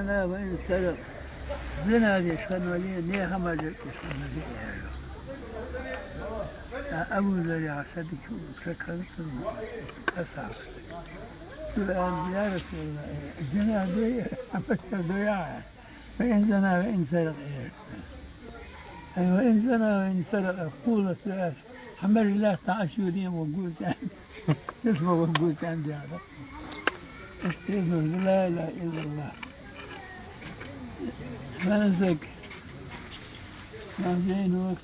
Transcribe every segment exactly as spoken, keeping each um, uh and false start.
وإن سرق. Зина деш хинна вале, не хӀама деш хинна вале, аьлар. Ткъа Абу Зарра садик шек хиннад цунна, асхьабашта. Цо аьлар: «Я РасулаллахӀ, зина дой, хӀама дой?» «وإن زنى وإن سرق», аьлар цо. «وإن زنى وإن سرق», кхувлаш, хӀама деш лаьттача Ӏаш йодийна ван гуз аьнна. Из ма ван гуз аьнна дера. Иштта из ла илахӀа иллаллахӀ. Хьанзак. Хьанзак.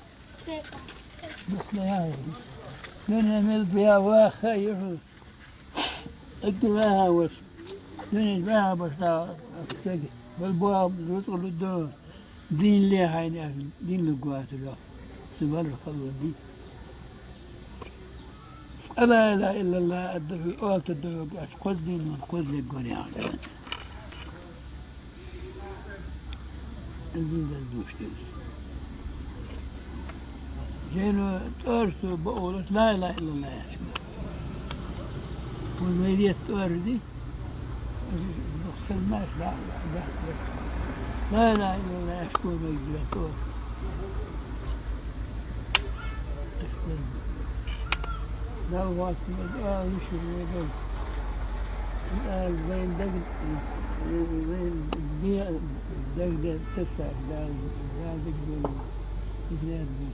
Дуне мел бе ваха юхь. Эггара ваха вац. Дуне ваха башха саг. Бал боам рузкъа лудда. Дин ле хьайна, дин лугватар йоах. Цу валар халла дин. Ла илахӀа иллаллахӀ адда хьо, оалта догаш, кхоза дин ма, кхоза леггор яхаш. Из дер дувш деза. Жайно тӀоарца баулаш ла илахӀа иллаллахӀ яхаш. Вай вайрет тӀоар ди. Из бохсалмаш ла, ла, ла, ла. Ла илахӀа иллаллахӀ яхаш кхувргда тӀоар. Дала вац ма ала, вуьшур вегал. Ала вайна даг, вайна де, даг де тесса, Дала, Дала даг де. Из лер де.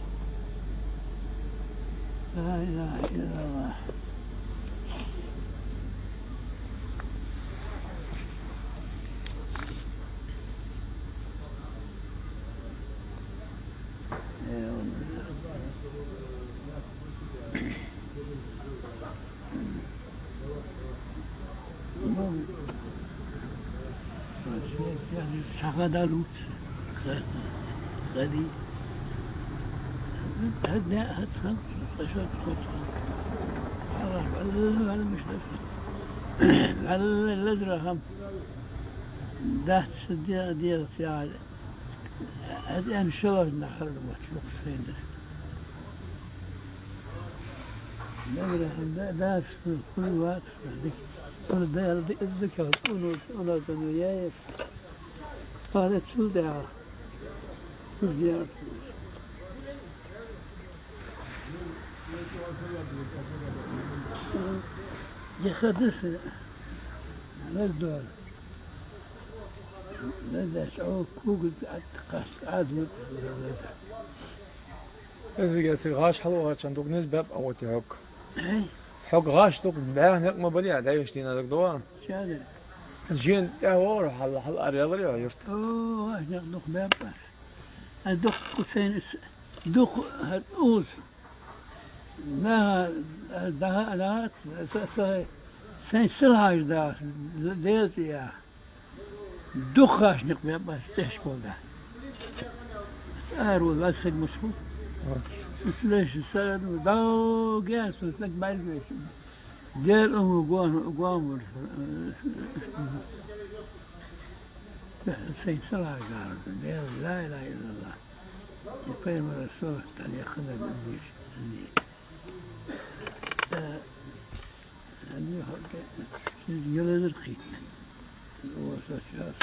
لا إله إلا الله. Сагадалуц. Хади. Хадна, хацхан, ташат хацхан. Ала, ала, ала, мишта. Ала, ала, драхам. Дахт сидя, дия, фиал. Аз эн шалар нахар вач, юхсайна. Награ хӀама да, дас, хуй вац, дик. Хуй да, дик, дик, уну, уну, уну, яй. Пара чул да. Хуй да. Я хадас, лаз дор. Лаз даш, о, кугуд ат, кас, ад, вот, лаз. Из цига гӀаш хьалвахача хана дукха низ баьб а оти хьог. Эй? Хьог гӀаш дукха баьха никъ ма бале, дайгаш дийна даг дова. Шаьда. Жен тӀехвогӀар хьал, хьал аръялар йо юрт. О, гӀаш никъ дукха баьб аз. Аз дукха кху сайна с-, дукха хӀар уз. Наха, аз даха, даха, са, са, сайна сел хьажа даха, деза я. Дукха гӀаш никъ баьб аз тӀехьашкахьа да. Ара вала ваьссаг мусху. Ислеш саран дав геш, саг баьргеш. Дер уму гон, гон вур. Сайна сел хьажа, дер, ла илахӀа иллаллахӀ. И пайхамар Расул, тӀехьа яххана дезаш. Э, Ани хьалха шин гелезар кхийтта. О, со час.